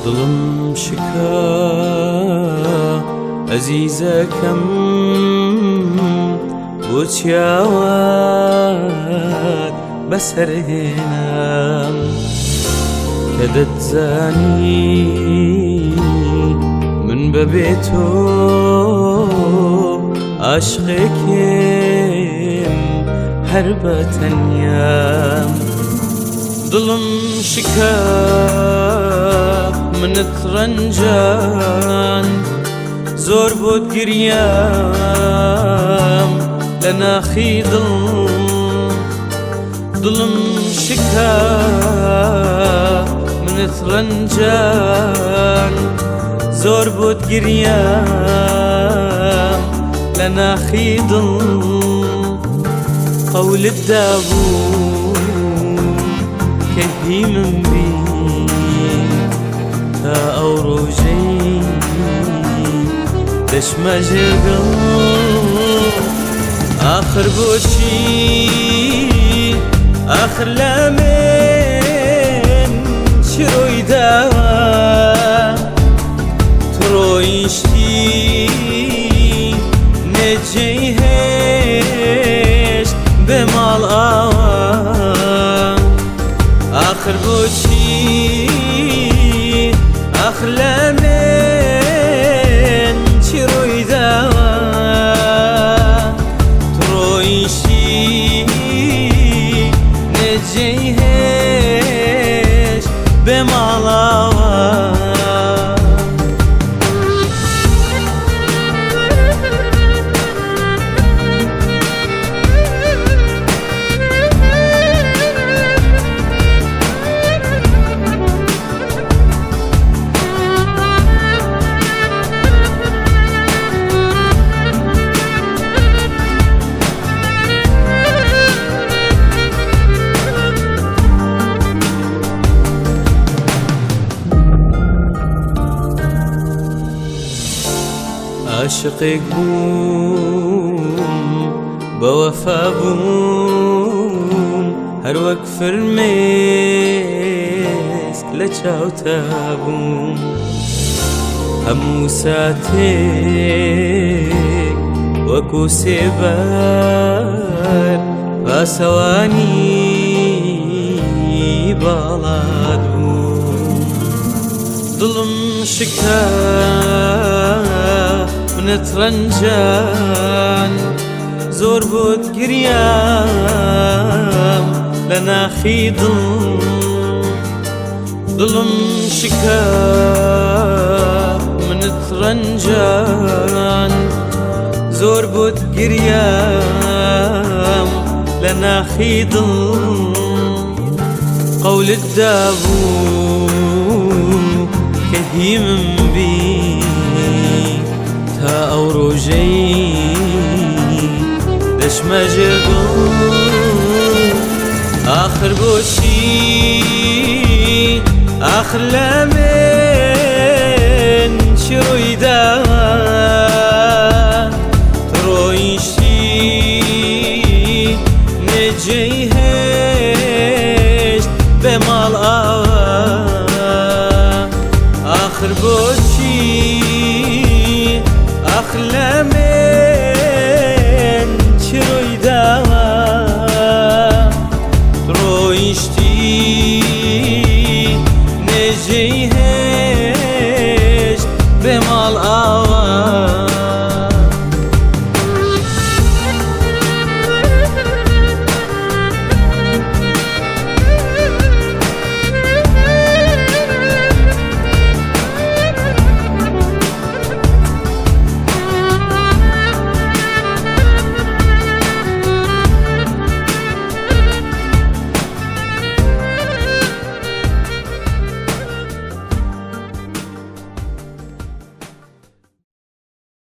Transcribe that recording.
دڵم شکا ئەزیزەکەم بۆ چیاوات بەسەرهێنام کە دەتزانی من بەبێ تۆ عاشقێکم هەر بە تەنیام. دڵم شکا منت ڕەنجان زۆر بۆت گریام لە ناخی دڵ. دڵم شکا منت ڕەنجان زۆر بۆت گریام لە ناخی دڵ. قەولت دابوو کە هی من بی تا ئەو ڕۆژەی دەچمە ژێرگڵ. ئاخر بۆچی ئاخر لە من چ ڕووی داوە؟ تو ڕۆیشتی نەجێی هێشت بێ ماڵ ئاوا. ئاخر بۆچی ئاخر لە من چی ڕووی داوە؟ تو ڕۆیشتی نەجێی هێشت بێ ماڵاوە. عاشقێک بووم بە وەفا بووم هەروەک فرمێسک لە چاوتا بووم. هەموو ساتێک وەکو سێبەر پاسەوانی باڵات بووم. دڵم شکا منت ڕەنجان زۆر بۆت گریام لە ناخی دڵ. دڵم شکا منت ڕەنجان زۆر بۆت گریام لە ناخی دڵ. قەولت دابوو کە هی من بی تا ئەو ڕۆژەی دەچمە ژێرگڵ. ئاخر بۆچی ئاخر لە من چی ڕووی داوە؟ تو ڕۆیشتی نەجێی هێشت بێ ماڵ ئاوا.